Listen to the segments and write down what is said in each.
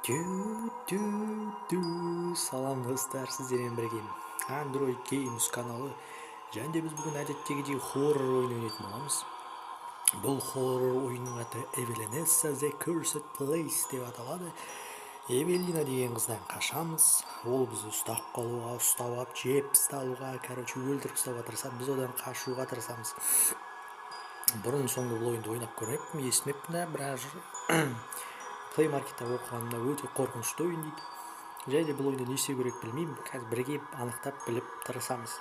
Тю-тю-тю. Салам, достар, сіздермен бірге Android Games каналы. Және де біз бүгін әдеттегідей хоррор ойын ойнайтын боламыз. Бұл хоррор ойынның аты Эвелинесса The Cursed Place деп аталады. Эвелина деген қыздан қашамыз. Ол бізді ұстап қалуға, ұстап алып, жеп тастауға, короче, өлтіріп тастауға тырысады. Біз одан қашуға тырысамыз. Бұрын соңды бұл ойынды ойнап көрмеппін, естімеппін да, бірақ Play Marketта оқығанымда өте қорқынышты ойын дейді. Және де бұл ойында не істеу керек білмеймін. Қазір бірге анықтап біліп тырысамыз.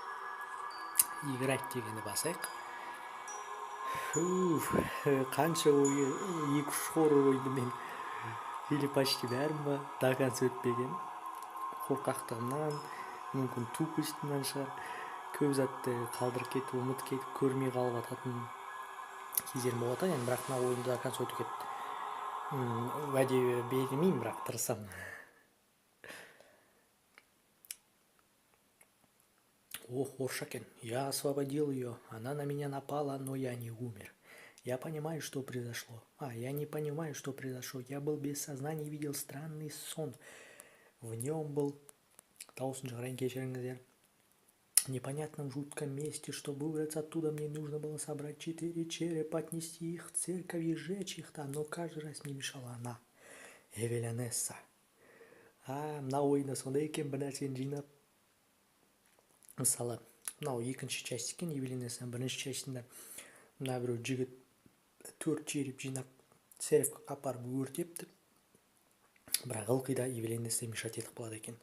Играть дегенді басайық. Фух, қанша ойы, екі-үш хоррор ойынды мен или почти бәрін ба до конца өтпеген. Қорқақтығымнан, мүмкін тупостьімнан шығар. Көп затты қалдырып кетіп, ұмытып кетіп, көрмей қалып жататын кездерім болады енді, бірақ мына ойынды до конца өтуге уәде бермеймін, бірақ тырысамын. Ох, орысша екен. Я освободил ее. Она на меня напала, но я не умер. Я понимаю, что произошло. А, я не понимаю, что произошло. Я был без сознания и видел странный сон. В нем был... Дауысын шығарайын, кешіріңіздер. В непонятном жутком месте, чтобы выбраться оттуда, мне нужно было собрать 4 черепа, отнести их в церковь и сжечь их там. Но каждый раз мне мешала она, Эвелинесса. А, мына ойында сондай екен, бір нәрсені жинап. Мысалы, мынау екінші часть екен, Эвелинессаның бірінші частінде мына біреу жігіт 4 череп жинап церковьқа апарып өртепті. Бірақ ылғи да Эвелинесса мешать етіп қалады екен.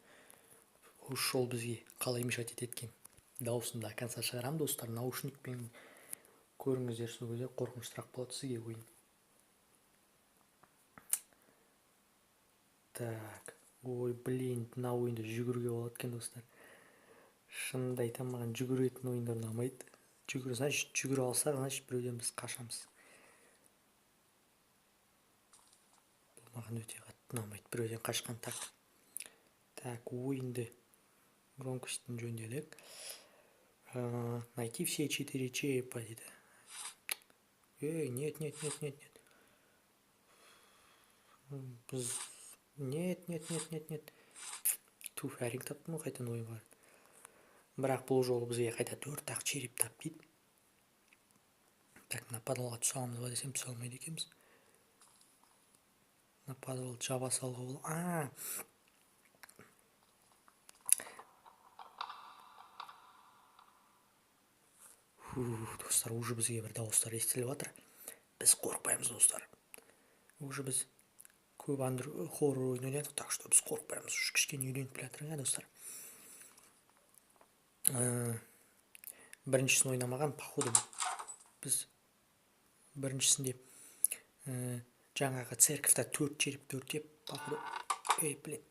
Осы жол бізге қалай мешать етеді екен? Дауысын до конца шығарамын, достар, наушникпен көріңіздер, сол кезде қорқыныштырақ болады сізге ойын. Так, ой, блин, мына ойында жүгіруге болады екен, достар. Шынымды айтамын, маған жүгіретін ойындар ұнамайды. Жүгір, значит, жүгіре алсақ, значит, біреуден біз қашамыз. Бұл маған өте қатты ұнамайды, біреуден қашқан. Так, так, ойынды громкостін жөнделік. Найти все 4 черепа дейді. Эй, нет, нет, нет, нет, нет. Біз... Нет, нет, нет, нет, нет. Туф, әрең таптым ғой қайтадан ойынға. Бірақ бұл жолы бізге қайта 4 ақ череп тап дейді. Так, мына подвалға түсе аламыз ба десем, түсе алмайды екенбіз. Мына подвалды жаба салуға болады. А! Фух, достар, уже бізге бір дауыстар естіліп жатыр. Біз қорықпаймыз, достар. Уже біз көп хоррор ойын ойнадық, так что біз қорықпаймыз. Уже кішкене үйреніп келе жатырмыз, иә, достар. Біріншісін ойнамаған, походу біз біріншісінде, жаңағы церковьта 4 череп төртеп, походу, эй, блин,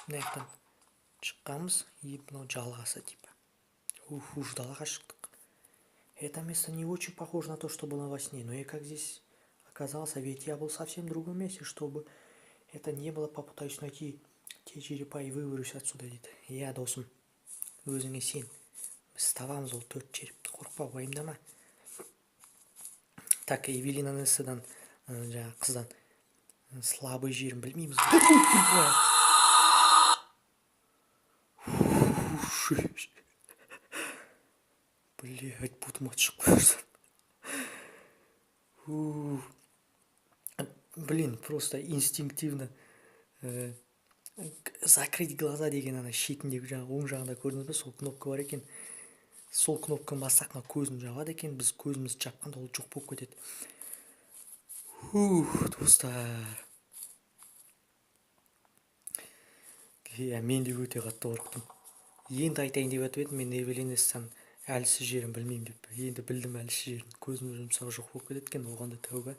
мына жақтан шыққанбыз, и мынау жалғасы типа. Уф, уже далаға шықтық. Это место не очень похоже на то, что было во сне, но я как здесь оказался, ведь я был совсем в другом месте, чтобы это не было, попытаюсь найти те черепа и выберусь отсюда, дейді. Иә, досым, өзіңе сен. Біз табамыз ол 4 черепті, қорықпа, уайымдама. Так, Эвелина Нессадан, жаңағы қыздан, слабый жерін білмейміз. Блять, бұтыма түсіп қойды. Блин, просто инстинктивно, закрыть глаза деген ана шетіндегі жаңағы оң жағында көрдіңіз бе, сол кнопка бар екен. Сол кнопканы бассақ, мына көзін жабады екен. Біз көзімізді жапқанда ол жоқ болып кетеді. Фух, достар. Иә, мен де өте қатты қорықтым. Енді айтайын деп жатып едім, мен Эвелинессаның әлсіз жерін білмеймін деп. Енді білдім әлсіз жерін. Көзімді жұмсақ жоқ болып кетеді екен, оған да тәуба.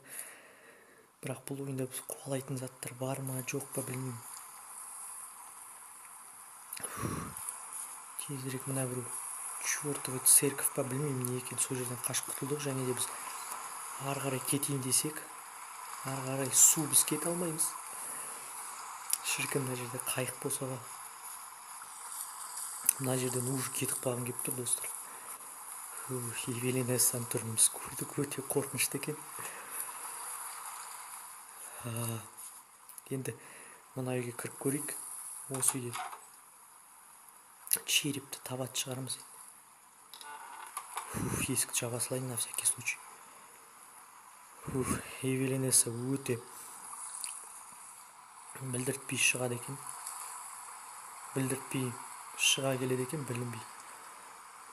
Бірақ бұл ойында біз қуалайтын заттар бар ма, жоқ па білмеймін. Тезірек мына біреу чертовый церковь па білмеймін не екен, сол жерден қашып құтылдық. Және де біз ары қарай кетейін десек, ары қарай су, біз кете алмаймыз. Шіркін, мына жерде қайық болса ғой. Мына жерден уже кетіп қалғым келіп тұр, достар. Фух, Эвелинессаның түрін біз көрдік, өте қорқынышты екен. Енді Мына үйге кіріп көрейік. Осы үйде черепті табатын шығармыз. Фух, есікті жаба салайын на всякий случай. Фух, Эвелинесі өте білдіртпей шығады екен. Білдіртпей шыға келеді екен, білінбей.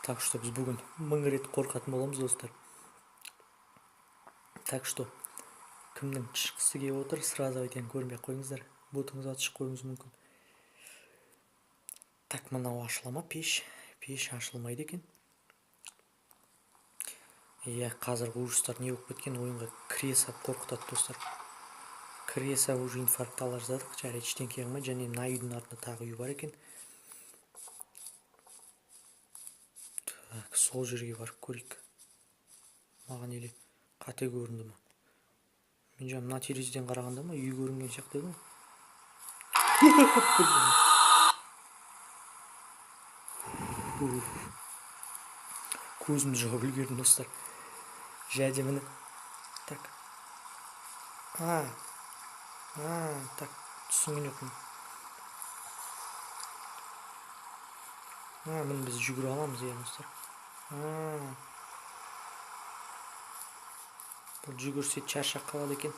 Так что біз бүгін 1000 рет қорқатын боламыз, достар. Так что кімнің шыққысы келіп отыр, сразу айтайын, көрмей ақ қойыңыздар. Ботыңызға шығып қоюыңыз мүмкін. Так, мынау ашыла ма пеш? Пеш ашылмайды екен. Иә, қазіргі ужастар не болып кеткен, ойынға кіре сап қорқытады, достар. Кіре сап уже инфаркт ала жаздадық. Жарайды, ештеңке қылмай. Және мына үйдің артында тағы үй бар екен. Так, сол жерге барып көрейік. Маған еле қате көрінді ма? Мен жаңа мына терезеден қарағанда ма үй көрінген сияқты еді ғой. Көзімді жауып үлгердім, достар. Және міне. Так. Так, түсінген жоқпын. Міне біз жүгіре аламыз, иә, достар. Бұл жүгірсе шаршап қалады екен.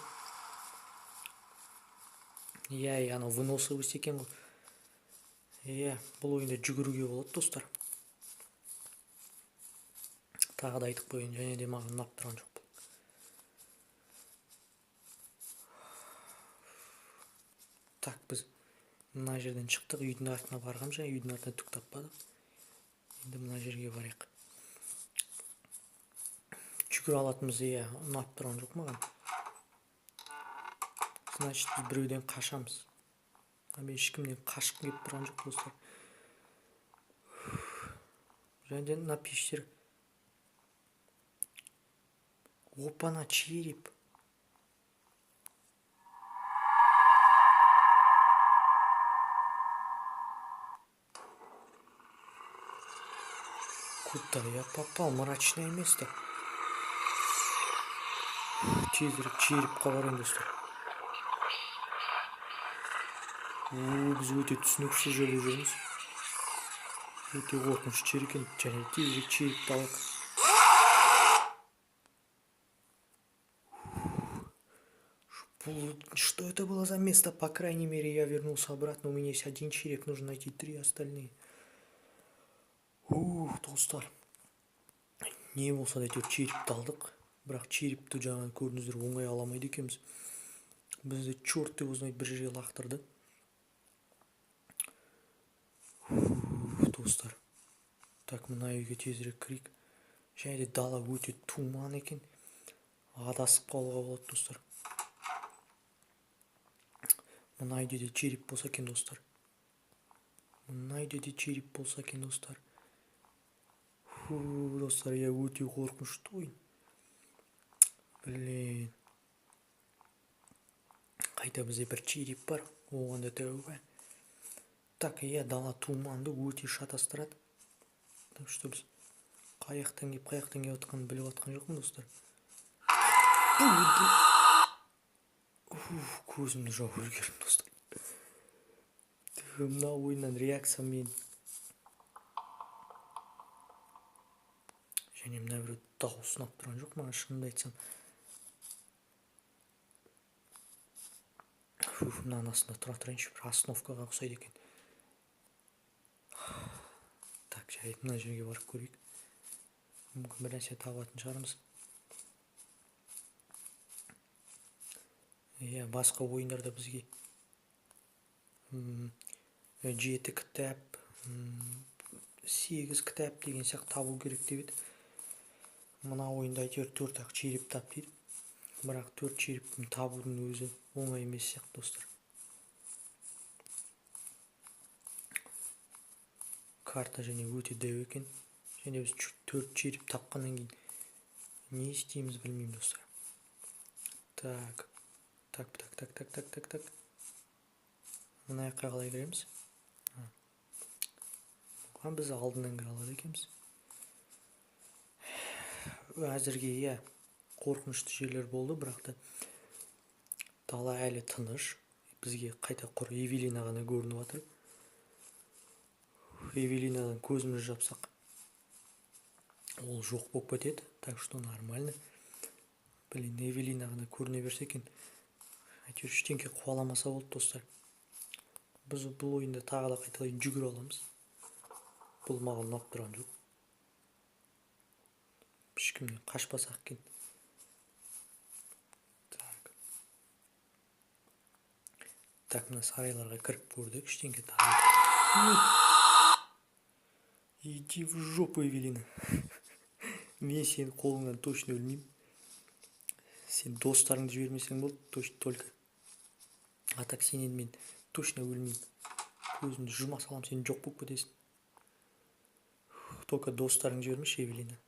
Иә, иә, анау выносливость екен ғой. Иә, бұл ойында жүгіруге болады, достар. Тағы да айтып қояйын, және де маған ұнап тұрған жоқ бұл. Так, біз мына жерден шықтық, үйдің артына барғам, және үйдің артынан түк таппадық. Енді мына жерге барайық. Жүгіре алатынымыз, иә, ұнап тұрған жоқ маған. Значит, біз біреуден қашамыз. А мен ешкімнен қашқым келіп тұрған жоқ, достар. Және де мына пештер. Опана, череп. Куда я попал? Мрачное место. Тезірек черепқа барайын, достар. Біз өте түсініксіз жерде жүрміз. Өте қорқынышты жер екен. Және тезірек черепті алайық. Что это было за место? По крайней мере, я вернулся обратно. У меня есть один череп, нужно найти 3 остальные. Ух, достар. Не болса да әйтеуір черепті алдық. Бірақ черепті жаңа көрдіңіздер, оңай ала алмайды екенбіз. Бізді черт его знает бір жерге лақтырды. Ух, достар. Так, мына үйге тезірек кірейік. Және де дала өте туман екен. Адасып қалуға болады, достар. Мына үйде де череп болса екен, достар. Мына үйде де череп болса екен, достар. Фу, достар, я өте қорқынышты ойын. Блин. Қайта бізде бір череп бар. Оған да тәуба. Так, иә, дала туманды өте шатастырады. Так что біз қай жақтан келіп, қай жақтан келіп жатқанын біліп жатқан жоқпын, достар. Уф, көзімді жауып үлгердім, достар. Мына ойыннан реакция мен. Және мына біреу дауыс ұнап тұрған жоқ маған, шынымды айтсам. Фуф, мынаның астында тұра тұрайыншы, бір остановкаға ұқсайды екен. Так, жарайды, мына жерге барып көрейік. Мүмкін бір нәрсе табатын шығармыз. Иә, басқа ойындарда бізге 7 кітап, 8 кітап деген сияқты табу керек деп еді. Мына ойында әйтеуір 4 ақ череп тап дейді. Бірақ 4 черептің табудың өзі оңай емес сияқты, достар. Карта және өте дәу екен. Және біз 4 череп тапқаннан кейін не істейміз білмеймін, достар. Так. Так, так, так, так, так, так, так. Мына жаққа қалай кіреміз? Бұған біз алдынан кіре алады екенбіз. Әзірге, иә, қорқынышты жерлер болды, бірақ та дала әлі тыныш. Бізге қайта құр Эвелина ғана көрініп жатыр. Эвелинадан көзімізді жапсақ, ол жоқ болып кетеді. Так что нормально. Блин, Эвелина ғана көріне берсе екен. Әйтеуір ештеңке қуаламаса болды, достар. Біз бұл ойында тағы да қайталай жүгіре аламыз. Бұл маған ұнап тұрған жоқ. Ешкімнен қашпасақ екен. Так. Так, мына сарайларға кіріп көрдік, ештеңке табылмады. Иди в жопу, Эвелина. Мен сенің қолыңнан точно өлмеймін. Сен достарыңды жібермесең болды, точно только. А так сенен мен точно өлмеймін. Көзімді жұма саламын, сен жоқ болып кетесің. Только достарыңды жібермеші, Эвелина.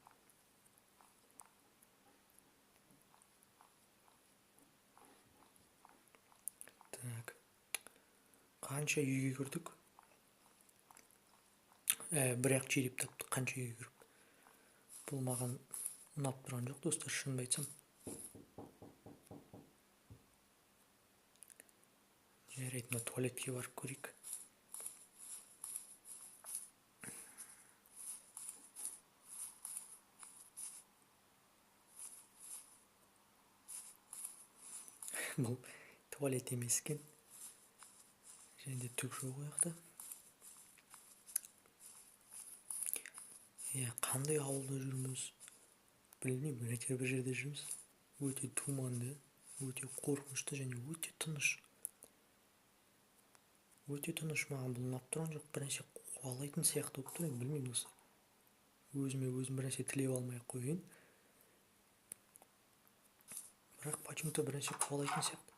Так. Қанша үйге кірдік? Бір-ақ череп таптық, қанша үйге кіріп. Бұл маған ұнап тұрған жоқ, достар, шынымды айтсам. Жарайды, мына туалетке барып көрейік. Бұл туалет емес екен. Және де түк жоқ ол жақта. Иә, қандай ауылда жүрміз? Білмеймін, әйтеуір бір жерде жүрміз. Өте тұманды, өте қорқынышты және өте тыныш. Өте тыныш, маған бұл ұнап тұрған жоқ. Бір нәрсе қуалайтын сияқты болып тұр енді, білмеймін достар. Өзіме өзім бір нәрсе тілеп алмай ақ қояйын. Бірақ почему-то бір нәрсе қуалайтын сияқты.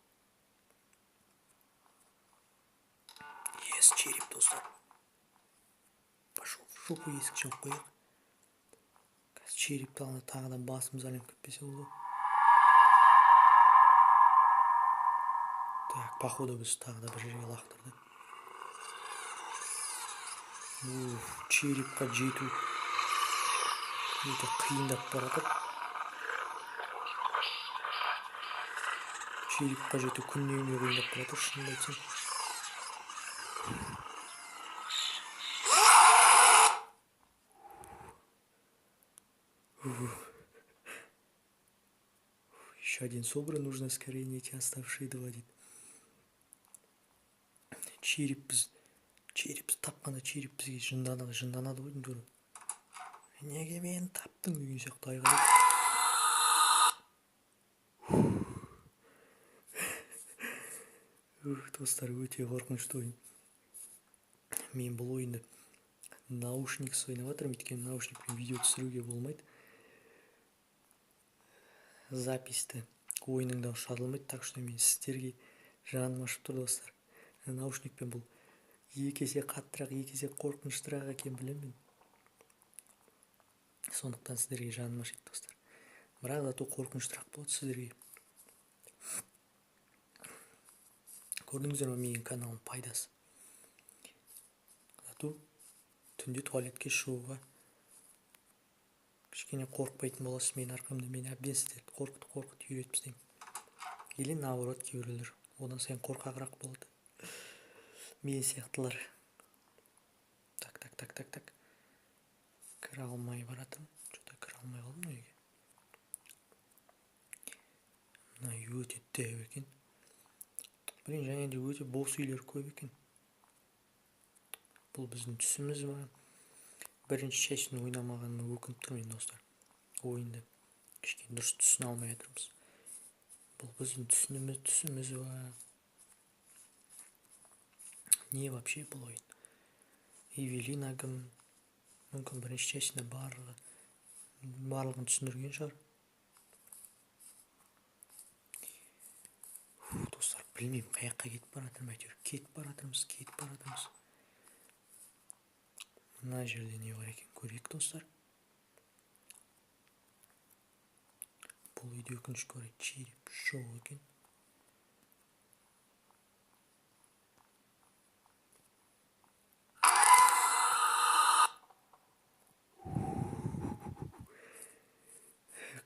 Ес, череп, достар. Пошел в жопу, есік жауып қояйық. Қазір черепті алғанда тағы да басымыз айналып кетпесе болды. Так, походу біз тағы да бір жерге лақтырдық. Уф, черепқа жету өте қиындап бара жатыр. Черепқа жету күннен күнге қиындап бара жатыр, шынымды айтсам. Еще один собран, нужно скорее найти оставшие два, дейді. Череп біз, череп тапқанда череп бізге жынданады ғой деймін тура. Неге мені таптың деген сияқты айғайлайды. Ух, достар, өте қорқынышты ойын. Мен бұл ойынды наушниксіз ойнап жатырмын, өйткені наушникпен видео түсіруге болмайды. Записьті ойынның дауысы жазылмайды, так что мен сіздерге жаным ашып тұр, достар. Наушникпен бұл екі есе қаттырақ, екі есе қорқыныштырақ екенін білемін мен. Сондықтан сіздерге жаным ашиды, достар. Бірақ зато қорқыныштырақ болады сіздерге. Көрдіңіздер ме менің каналым пайдасы? Зато түнде туалетке шығуға кішкене қорықпайтын боласыз менің арқамда. Мен әбден сіздерді қорқытып, қорқытып үйретіп тастаймын. Или наоборот, кейбіреулер одан сайын қорқағырақ болады. Мен сияқтылар. Так, так, так, так, так. Кіре алмай баратырмын. Что-то кіре алмай қалдым мына үйге. Мына үй өте дәу екен. Блин, және де өте бос үйлер көп екен. Бұл біздің түсіміз ба? Бірінші частін ойнамағаныма өкініп тұрмын енді, достар. Ойынды кішкене дұрыс түсіне алмай жатырмыз. Бұл біздің түсіміз ба? Не вообще бұл ойын? Эвелина кім? Мүмкін бірінші частінде барлығын түсіндірген шығар. Фу, достар, білмеймін, қай жаққа кетіп бара жатырмын, әйтеуір кетіп бара жатырмыз, кетіп бара жатырмыз. Мына жерде не бар екен көрейік, достар. Бұл үйде өкінішке орай череп жоқ екен.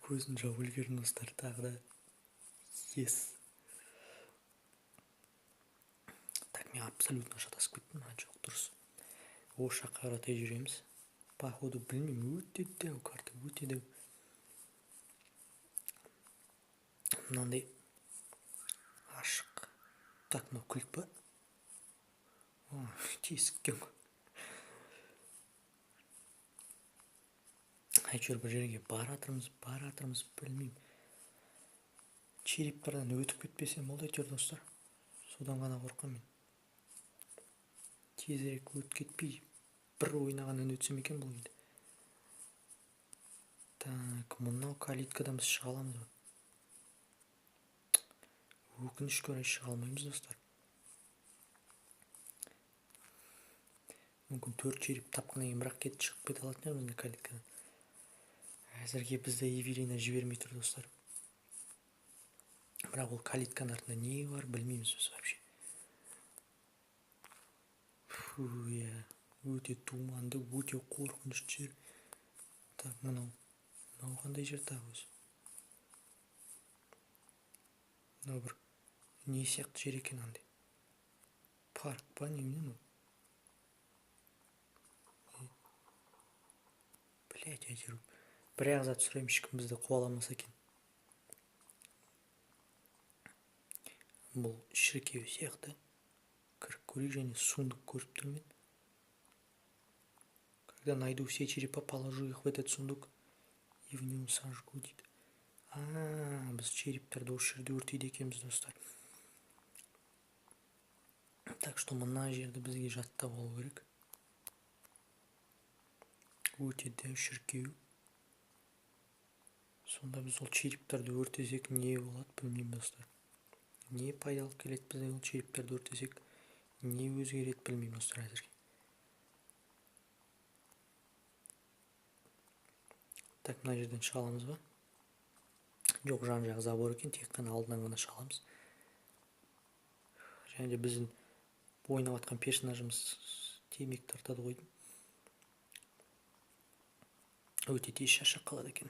Көзін жауып үлгердім, достар, тағы да. Ес. Так, мен абсолютно шатасып кеттім. А, жоқ, дұрыс. Осы жаққа қаратай жүреміз. Походу, білмеймін, өте дәу карта, өте дәу. Мынандай ашық. Так, мынау кілт па? Тесік екен ғой. Әйтеуір бір жерге баратырмыз, баратырмыз, білмеймін. Черептардан өтіп кетпесем болды әйтеуір, достар. Содан ғана қорқамын мен. Тезірек өтіп кетпей, бір ойнағаннан өтсем екен бұл ойынды. Так, мынау калиткадан біз шыға аламыз ба? Өкінішке орай шыға алмаймыз, достар. Мүмкін 4 череп тапқаннан кейін бірақ кетіп шығып кете алатын шығармыз мына калиткадан. Әзірге бізді Эвелина жібермей тұр, достар. Бірақ ол калитканың артында не бар білмейміз біз вообще. Фу, иә, өте думанды, өте қорқынышты жер. Так, мынау қандай жер тағы өзі? Мынау бір не сияқты жер екен андай. Парк па, немене мынау? Блять, әйтеуір бір-ақ зат сұраймын, ешкім бізді қуаламаса екен. Бұл шіркеу сияқты. Кіріп көрейік, және сундук көріп тұрмын мен. Когда найду все черепа, положу их в этот сундук и в нем сожгу, дейді. А, біз черептерді осы жерде өртейді екенбіз, достар. Так что мына жерді бізге жаттап алу керек. Өте дәу шіркеу. Сонда біз ол черептерді өртесек не болады білмеймін, достар. Не пайда алып келеді бізге ол черептерді өртесек, не өзгереді білмеймін, достар, әзірге. Так, мына жерден шыға аламыз ба? Жоқ, жан-жағы забор екен, тек қана алдынан ғана шыға аламыз. Және де біздің ойнап жатқан персонажымыз темекі тартады ғой. Өте тез шаршап қалады екен.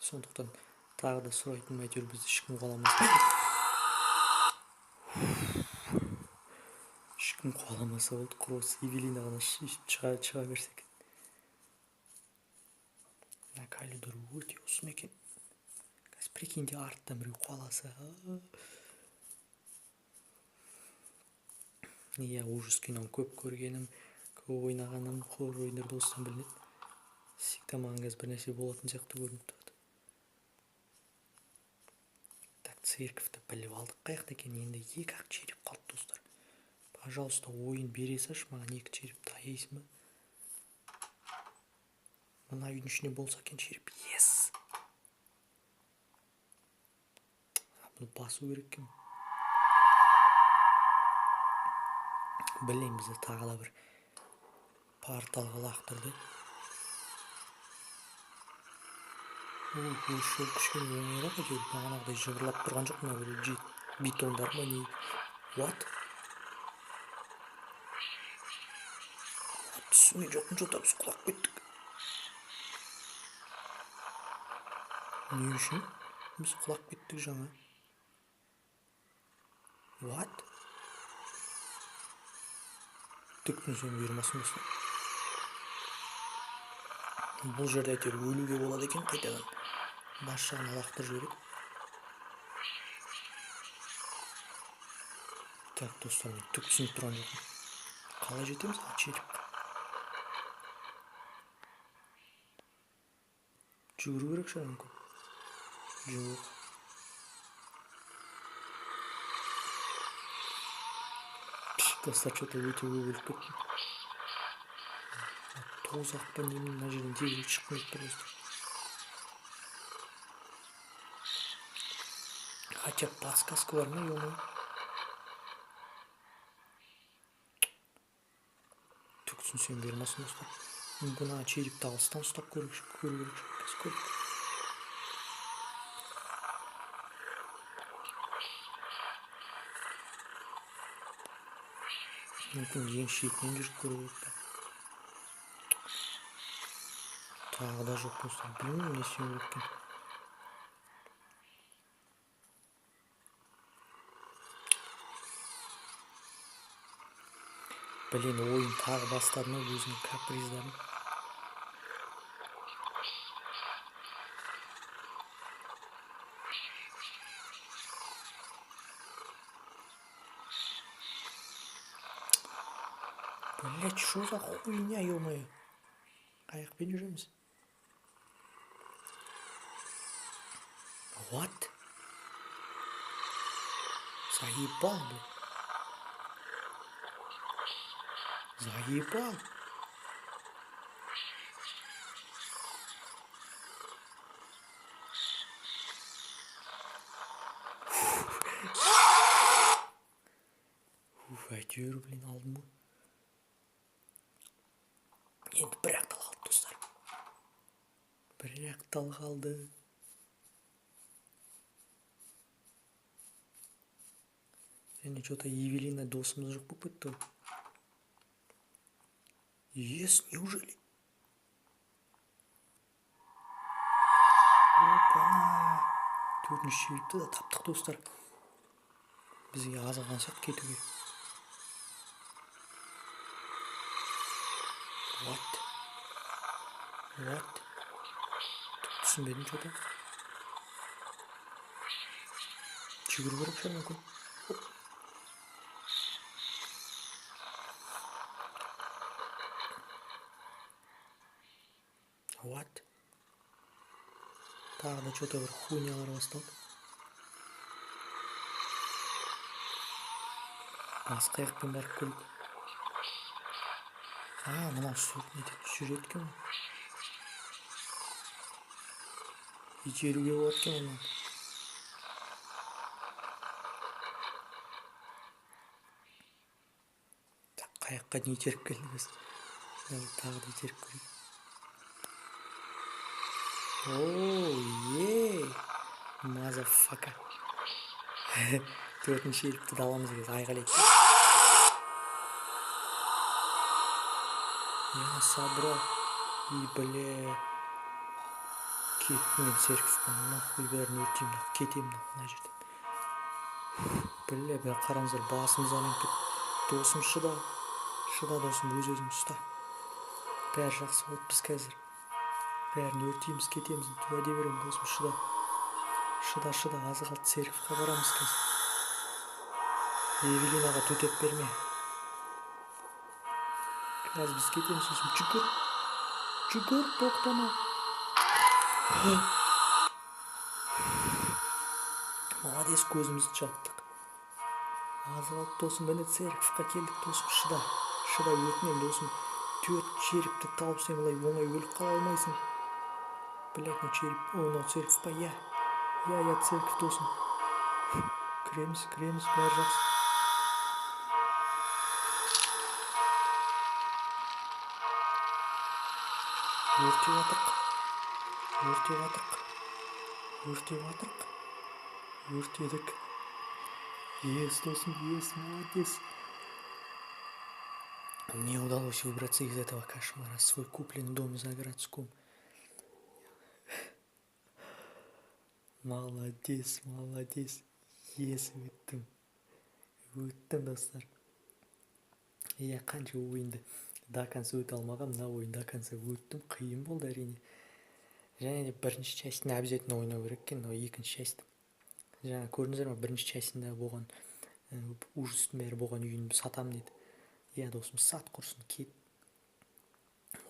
Сондықтан тағы да сұрайтыным, әйтеуір бізді ешкім қуаламаса. Ешкім қуаламаса болды, құр осы Эвелина ғана шыға берсе екен. Мына коридор өте ұзын екен. Қазір прикиньте, арттан біреу қуаласа. Иә, ужас киноны көп көргенім, көп ойнағаным, хоррор ойындарды осыдан білінеді. Всегда маған қазір бір нәрсе болатын сияқты көрініп тұрады. Так, церковьті біліп алдық қаяқта екен, енді екі-ақ череп қалды, достар. Пожалуйста, ойын бере салшы маған екі черепті, аяйсың ба? Мына үйдің ішінде болса екен череп. Ес! Бұны басу керек екен. Білем, бізді тағы да бір порталға лақтырды. Осы кішкене оңайырақ әйтеуір, бағанағыдай жыбырлап тұрған жоқ мына бір бетондар ма не? What? Түсінген жоқпын, что-то біз құлап кеттік. Не үшін біз құлап кеттік жаңа? What? Түк түсінсем бұйырмасын достар. Бұл жерде әйтеуір өлуге болады екен қайтадан. Бас жағына лақтырып жібереді. Так, достар, мен түк түсініп тұрған жоқпын. Қалай жетеміз? А, череп. Жүгіру керек шығар мүмкін. Жоқ. Достар, что-то өте көп өліп кеттім. Тозақ па немене, мына жерден тезірек шыққым келіп тұр, достар. Хотя подсказка бар ма, ё-моё? Түк түсінсем бермесін, достар. Мүмкін ана черепті алыстан ұстап көру керек шығар. Қазір көрейік. Мүмкін ең шетінен жүріп көру керек па? Тағы да жоқ, достар. Білмеймін, не істеу керек екен. Блин, ойын тағы бастады ма өзінің каприздарын. Блять, что за хуйня, ё-моё? Қаяқпен жүреміз? What? Заебал, блядь. Заебал. Уф, әйтеуір, блин, алдым ғой. Енді бір-ақ тал қалды, достар. Бір-ақ тал қалды. Және что-то Евелина досымыз жоқ болып кетті ғой. Ес, неужели? Опа! Төртінші черепті да таптық, достар. Бізге аз қалған сияқты кетуге. What? What? Түсінбедім что-то. Жүгіру керек шығар мүмкін. What? Тағы да что-то бір хуйнялар басталды. Басқа жақпен барып көрейік. А, мынау нетеді, жүреді екен ғой. Итеруге болады екен оны. Так, қаяққа дейін итеріп келдік біз? Давай тағы да итеріп көрейік. Оу, ей, мазафака. Төртінші черепті де аламыз қазір, айғайлайды. Я собрал. И, бля. Кеттім мен церковьтан, нахуй бәрін өртеймін, нахуй, кетемін, нахуй, мына жерден. Бля, бля, қараңыздар, басымыз айналып кетті. Досым, шыда. Шыда, досым, өз-өзіңді ұста. Бәрі жақсы болады, біз қазір. Бәрін өртейміз, кетеміз, уәде беремін, досым, шыда. Шыда, шыда, аз қалды, церковьқа барамыз қазір. Евелинаға төтеп берме. Қазір біз кетеміз, сосын жүгір. Жүгір, тоқтама. Молодец, көзімізді жаптық. Аз қалды, досым, міне церковьқа келдік, досым, шыда. Шыда, өтінемін, досым. 4 черепті тауып сен олай оңай өліп қала алмайсың. Блядь, мынау череп, о, мынау церковь па? Я. Я, я, церковь, досым. Кіреміз, кіреміз, бәрі жақсы. Өртеп жатырық. Өртеп жатырық. Өртеп жатырық. Өртедік. Ес, досым, ес, молодец. Мне удалось выбраться из этого кошмара. Свой купленный дом за городском. Молодец, молодец. Ес, өттім. Өттім, достар. Иә, қанша ойынды до конца өте алмағам, мына ойын до конца өттім. Қиын болды әрине. Және де бірінші частін обязательно ойнау керек екен, мынау екінші часть. Жаңа көрдіңіздер ме, бірінші частында болған, ужастың бәрі болған үйін сатам деді. Иә, досым, сат құрсын, кет.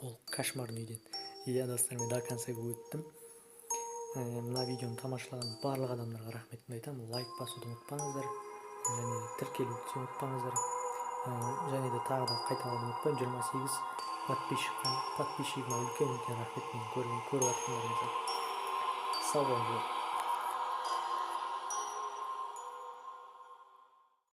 Ол кошмарный үйден. Иә, достар, мен до конца өттім. Мына видеоны тамашалаған барлық адамдарға рахметімді айтамын. Лайк басуды ұмытпаңыздар, және де тіркелуді ұмытпаңыздар. Және де тағы да қайталауды ұмытпаймын. 28 подписчигіме үлкен үлкен рахмет, мені көріп жатқандарыңызға. Сау болыңыздар.